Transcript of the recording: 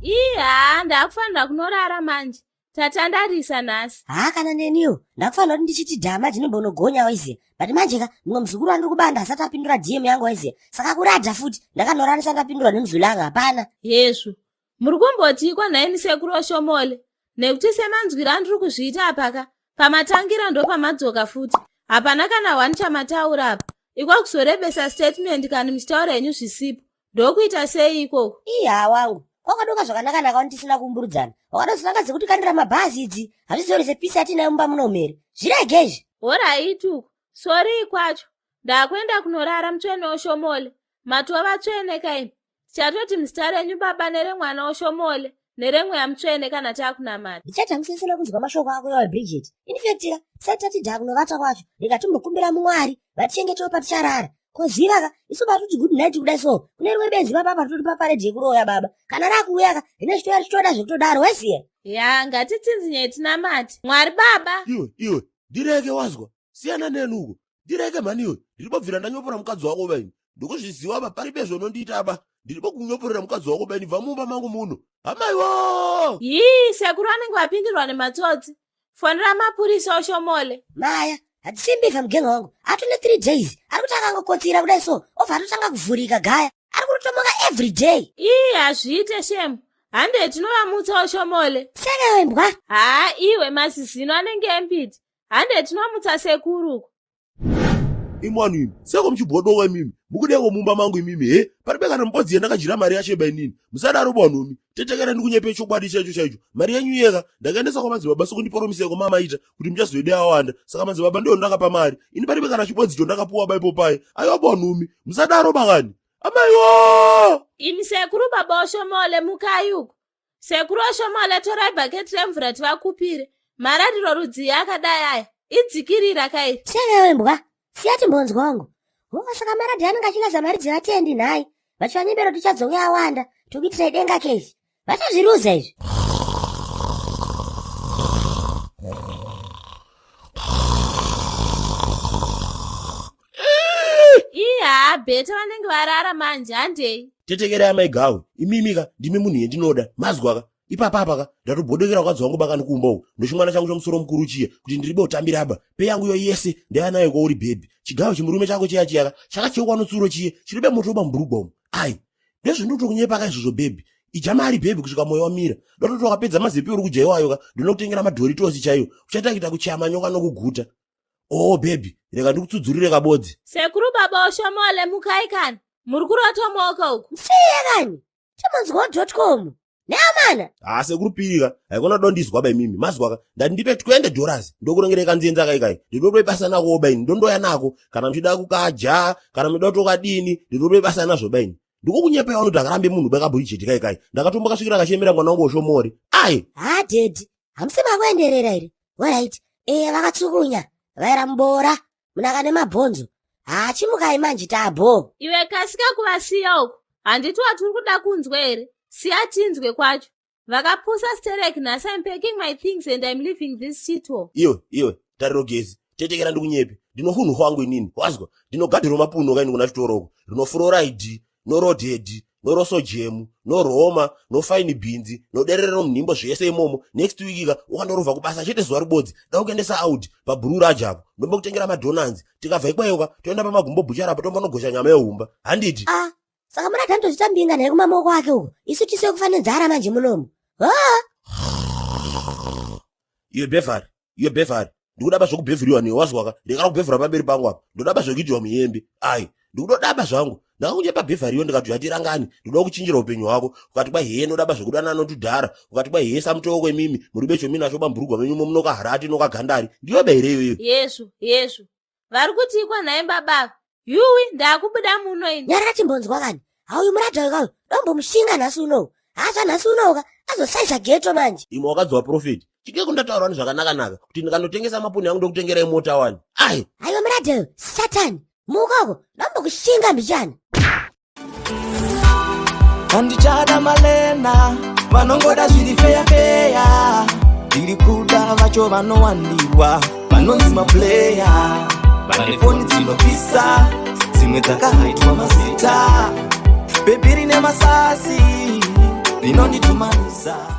Ii haa ndakufanira kunorara manje. Tatandarisa nhasi. Haa kana neniwo ndakufanira kuti ndichiti dhama dzinombonogonya waiziya but manje ka mumwe muzukuru wandiri kubanda asati apindura dm yangu waiziya saka kuradha futi ndakanorarisa ndapindura nemuzulu anga hapana. Hezvo muri kumbotiiko nhaimi sekuru Oshomole nekuti semanzwiro andiri kuzviita apaka pamatangira ndopamadzoka futi hapana kana one chamataura apa ikwa kuzorebesa statement kani muchitaura henyu zvisipo ndokuita sei ikoko. Iya wangu kwakadoka zvakanaka-naka wani tisina kuumburudzana wakadozotanga dzekutikandira mabhazi idzi hazvizorise pisi yatinayo mumba muno here zvirege izvi. Horaiti uko sorii kwacho ndakuenda kunorara mutsvene Oshomole matova tsvene kaimi tichatoti muzita renyu baba neremwana Oshomole neremweya mutsvene kana takunamata. Ndichatamusisina kunzwa mashoko ako yawe Bridget. In fact ka tisati tati dhakunovata kwacho rega timbokumbira Mwari vatichengetewo paticharara. Koziva ka isu patoti good night kudai so kune rimwe benzi baba patoti paparedhi yekuroya baba kana rakuuya ka rine chitoya richitoda zvekutodaro weziya. Ya ngatitsinzinyei tinamate Mwari baba. Iwe iwe ndireke wazwa siyana neni uko ndireke mhani iwe ndiribobvira ndanyopora mukadzi wako baini ndikuzviziva ba paribe zvonondiita ba ndiribo kunyoporera mukadzi wako baini bva mumba mangu muno hamaiwo. Yii sekuru vanenge vapindirwa nematsotsi fonera mapurisa Oshomole. Maya hatisimbivha mugenga wangu atone 3 days ari kuti akangokotsira kudai so obva atotanga kuvhurika gaya ari kutotomoka every day. Ii hazviite shemu hande tinovamutsa Oshomole. Saka wembwa. Haa iwe mazizino anenge embiti hande tinomutsa sekuru uko. Imwanu imi seko muchibhodoka imimi mukudeko mumba mangu imimi he paribe kana mubodzi yandakajira mari yacho yeba inini musadaro bwanumi tetekera ndikunyepe chokwadi chaicho chaicho mari yenyu yeka ndakaendesa kwamadzibaba sokundiporomiseko mamaita kuti muchazoida yawanda saka madzibaba ndiyo ndakapa mari ini paribe kana chibodzi cho ndakapuwa baipo paye aiwa bwanumi musadaro bakani amaiwo. Imi sekuru baba Oshomole mukai uko Sekuru Oshomole torai bhaketi remvura tivakupire. Marariro rudzii akadai aya? Idzikirira kairi. Siyana wembwa, siya timbonzwa wangu. Ho saka maradhi anenge achilaza mari dzevatendi nhai. Vachivanyebero tichadzouya awanda, tokuitirai denga keshi. Vachazviruza izvi. Ii haa bheta vanenge varara manje handei. Tetekerai amai Gawe, imimi ka ndimi munhu yendinoda, mazwa ka ipapa apa ka ndatobhodokera mukadzi wangu bakani kumba uku ndochimwana changu chomusoro mukuru chiya kuti ndiribe kutambira aba pe yangu yo yese ndaiva nayo kwauri bhebhi chigayo chimurume chako chiya chiya ka chakachekwa notsuro chiye chiribe moto uba mubhurugwa umu ai ndozvindinotokunyepa ka izvozvo bhebhi ija mari bhebhi kusvika moyo wamira ndototi wakapedza mazepi uri kudya iwayo ka ndinokutengera madhoritosi chaiyo uchaita kuita kuchaya manyoka nokuguta oh bhebhi rega ndikutsudzurire kabodzi. Sekuru baba Oshomole mukai kani muri kurotomoka uku. Msiye kani timonzwa.com neamana. Haa sekuru pirika haikona dondizwa ba imimi mazwa ka ndati ndipe 20 dollars ndokurengere kanzenza kai kai ndinotoe basa nako ba ini ndondoya nako kana muchida kukaja kana muchida kutokadini ndinotoe basa nazvo ba ini ndikokunyepa vanoti akarambe munhu bakabhurijeti kai kai ndakatombo kasvikira kachemera mwana wangu Oshomori ai. Haa daddy hamusi makuenderera here Alright, eh vakatsukunya vaira mubora munaka nemabhonzo. Haa chimukai manje tabho. Iwe kasika kuvasiya uko handiti watiri kuda kunzwa here siya tinzwe kwacho vakapusa sterek nhasi I'm packing my things and I'm leaving this shithole. Iwe iwe tariro gezi tetekera ndikunyepe ndinohunhu hwangu inini wazwa ndinogadhirwa mapuno kaini kuna chitoro uko rinofuroride norodhedhi norosojemu noroma nofaini bhinzi noderere nomunhimbo zvese imomo next week ka ukandorovha kubasa chete zuva ribodzi da kuendesa out pabhururu ajapo ndombokutengera madhonanzi tikabva ikwayo ka toenda pamagumbo bhuchara apo tombonogosha nyama yehumba handiti. Ah saka muradhi anotozvita mbinga naye kumamoko ake uko isu tisiwe kufa nenzara manje munomu. Ah. Iwe Bevari iwe Bevari ndikudaba zvokubhevhuriwa newe wazwaka ndikada kubhevhura pamberi pangu apa ndodaba zvekuitirwa muhembe ai ndikudodaba zvangu ndakakunyepa bhevhariyo ndikati hatirangani ndinoda kuchinjira upenyu hwako ukati kwa hee ndodaba zvekudanana notudhara ukati kwa hee samutoko imimi muri becho minacho bamburugwa menyu momunokaharati nokagandari ndiyo baire iyoyo. Yezvo yezvo vari kutiikwa nhai baba yuwi ndakubuda muno ini. Nyarara timbonzwa kani hauyu muradha uyu kauyu dombomushinga nhasi unowu haazva nhasi unowu ka azosaiza geto manje. Imwe wakadzi waprofeti chike kundataura zvakanaka-naka kuti ndikandotengesa mapuni angu ndokutengerai mota wani ai. Haiwa muradha uyu satani muka uko dombokushinga mbichana. Handichada malena vanongoda zviri feya feya ndiri kuda vacho vanowandirwa vanonzi maplayer vane foni dzinopisa dzimwe dzakahaitwa mazita bhebhi rine masasi. rinonditumanisa.